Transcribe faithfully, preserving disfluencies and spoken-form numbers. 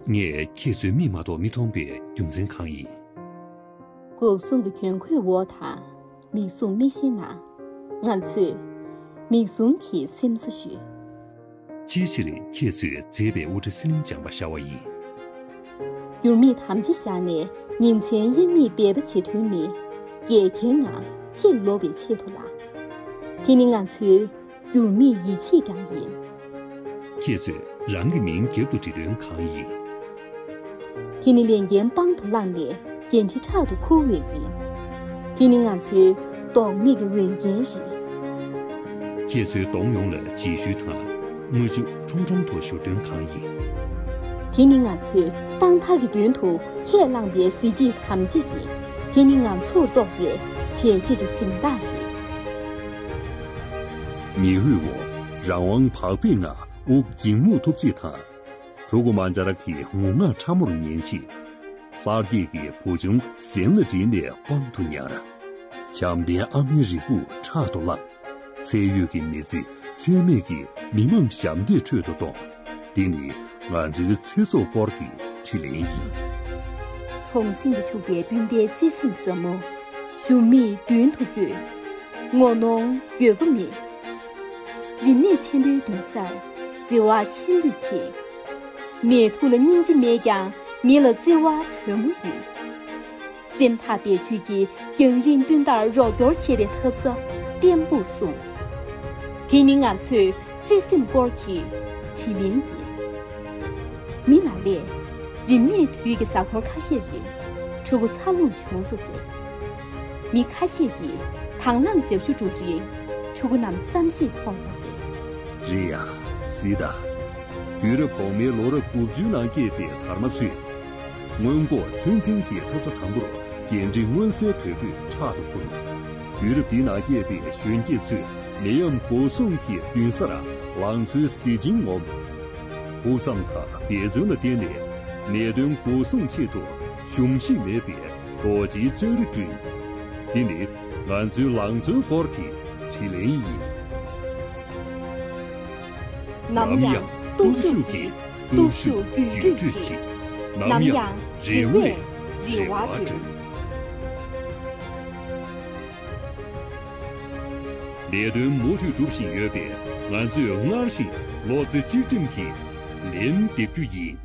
ངས་ཁྱེད་ཚོའི་མིག་མ་གཏོགས་མི་མཐོང་པའི་རྒྱུ་མཚན་གང་ཡིན། འགོག་སྲུང་གི་གྱོན་གོས་འོག་དང་། མིག་ཟུང་མིག་ཤེལ་ནང་། ང་ཚོས་མིག་ཟུང་གི་སེམས་གསོ་ཞུས། ཅིའི་ཕྱིར་ཁྱེད་ཚོས་མཛེས་པའི་དབུ་སྐྲ་སི་ལིང་སྦྱངས་པ་ཤར་བ་ཡིན། འགྱུར་མེད་དམ་བཅའ་བཞག་ནས་ཉིན་མཚན་དབྱེར་མེད་འབད་པ་བྱེད་དོན་ནི། འགལ་རྐྱེན་ངང་ཕྱིར་ལོག་པའི་ཆེད་དུ་ལགས། དེ་ནི་ང་ཚོའི་འགྱུར་མེད་ཡིད་ཆེས་རང་ཡིན། ཁྱེད་ཚོས་རང་གི་མིང་རྒྱབ་ཏུ་འབྲི་དོན་གང་ཡིན། དེ་ནི་ལས་འགན་པང་དུ་བླངས་ནས་འགན་འཁྲི་ཕྲག་ཏུ་འཁུར་བས་ཡིན། དེ་ནི་ང་ཚོའི་ལྡོག་མེད་ཀྱི་འོས་འགན་རེད། ཁྱེད་ཚོའི་གདོང་ཡོངས་ལ་རྗེས་ཤུལ་དང་། རྔུལ་ཆུ་ཁྲོམ་ཁྲོམ་དུ་བཞུར་དོན་གང་ཡིན། དེ་ནི་ང་ཚོས་རྟག་ཐར་གྱི་དོན་དུ་ཁས་བླངས་པའི་གཟི་བརྗིད་དམ་བཅའ་ཡིན། དེ་ནི་ང་ཚོར་གཏོགས་པའི་བྱས་རྗེས་ཀྱི་གཟེངས་རྟགས་ཡིན། ཉི་འོད་འོག་རང་དབང་བག་ཕེབས་ངང་དབུགས་འབྱིན་རྔུབ་ཐུབ་ཅེས་དང་། ཕྲུ་གུ་མ་འཇའ་ར་གི་ངུ་ངག་ཕྲ་མོར་ཉན་ཅིང་། གསར་སྐྱེས་ཀྱི་བུ་ཆུང་གཟན་ལ་དྲིལ་ནས་པང་དུ་ཉར། བྱམས་ལྡན་ཨ་མའི་རེ་སྒུག་ཕྲག་ཏུ་བླངས། ཚེ་ཡོད་ཀྱི་མི་ཚེ་ཚེ་མེད་ཀྱི་མི་མང་ཞབས་འདེགས་ཁྲོད་དུ་གཏོང་། འདི་ནི་ང་ཚོའི་ཚེ་སྲོག་སྐོར་གྱི་དྲིས་ལན་ཡིན། དུང་སེམས་ཀྱིས་ཕྱུག་པའི་སྤུན་ཟླའི་བརྩེ་སེམས་ཟབ་མོ། ཞུམ་མེད་མདུན་དུ་བསྐྱོད། ངོ་གནོང་འགྱོད་པ་མེད། རིམས་ནད་ཆེན་པོའི་མདུན་སར་བརྩེ་བ་ཆེན་པོས་འཁྱིལ། ནད་དུག་ལ་སྙིང་རྗེ་མེད་ཀྱང་མི་ལ་བརྩེ་བ་དྲོན་མོ་ཡོད། སེམས་ཐག་རྦད་ཆོད་ཀྱིས་རྒྱང་རིང་སྤུན་ཟླར་རོགས་སྐྱོར་བྱེད་པའི་འཐབ་ས་བརྟན་པོར་བཟུང་། དེ་ནི་ང་ཚོའི་བརྩེ་སེམས་སྐོར་གྱི་དྲིས་ལན་ཡིན། མི་ལ་ལས། རིམས་ནད་དུས་ཀྱི་གཟའ་འཁོར་ཁ་ཤས་རིང་ཕྲུ་གུ་འཚར་ལོངས་བྱུང་སོང་ཟེར། མི་ཁ་ཤས་ཀྱིས་དང་བླངས་ཞབས་ཞུ་སྒྲུབ་རིང་ཕྲུ་གུ་རྣམས་བསམ་ཤེས་ཐོངས་སོང་ཟེར། རེད་ཡ། སྲིད་ད། དུས་རབས་གོང་མའི་ལོ་རབས་དགུ་བཅུའི་ནང་སྐྱེས་པའི་དར་མ་ཚོས། སྔོན་འགོག་ཚོད་འཛིན་གྱི་འཐབ་ས་དང་པོར་འགན་འཁྲི་མངོན་གསལ་དོད་པོས་ཕྲག་ཏུ་འཁུར། དུས་རབས་འདིའི་ནང་སྐྱེས་པའི་གཞོན་སྐྱེས་ཚོས་ནད་ཡམས་འགོག་སྲུང་གི་མདུན་སར་ལང་ཚོའི་གཟི་བྱིན་ངོམ། ཕུགས་བསམ་དང་འབད་བརྩོན་ལ་བརྟེན་ནས་ནད་གདོན་འགོག་སྲུང་ཆེད་དུ་གཞོམ་གཞིག་མེད་པའི་རྡོ་རྗེའི་ལྕགས་རི་བསྐྲུན། འདི་ནི་ང་ཚོའི་ལང་ཚོའི་སྐོར་གྱི་དྲིས་ལན་ཡིན། ནམ་ཡང་སྟོབས་ཤུགས་ཀྱིས་སྟོབས་ཤུགས་བརྒྱུད་སྤྲོད་ཅིག། ནམ་ཡང་རེ་བས་རེ་བ་བསྐྲུན། ལས་དོན་མུ་མཐུད་སྒྲུབ་བཞིན་ཡོད་པས། ང་ཚོས་སྔར་བཞིན་བློ་རྩེ་གཅིག་སྒྲིམ་གྱིས་ལན་འདེབས་རྒྱུ་ཡིན།